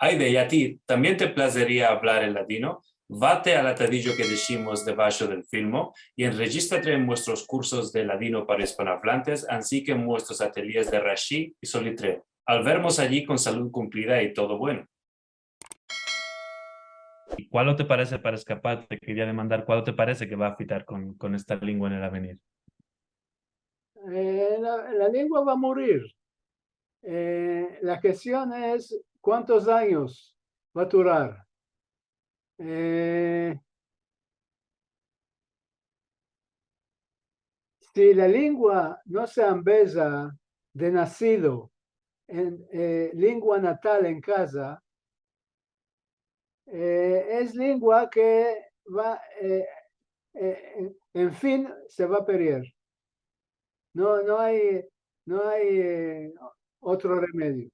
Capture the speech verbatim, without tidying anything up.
Ayde, i a ti, tambien te plazeria avlar el ladino? Vate al atadijo ke deshimos debasho del filmo i enrejistrate en muestros kursos de ladino para ispanoavlantes, ansi ke en muestros atelyes de Rashi i Solitreo. Al vermos ayi kon salud kumplida i todo bueno. I kualo te parese, para eskaparte, keria demandar, kualo te parese ke va a afitar kon, kon esta lengua en el avenir? Eh, la, la lengua va a morir. Eh, la kestion es kuantos anyos va a durar. Eh, si la lengua no se ambeza de nasido en, eh, lengua natal en kaza, eh, es lengua ke va, eh, eh, en, en fin, se va a perder. No, no ay, no ay, eh, otro remedio.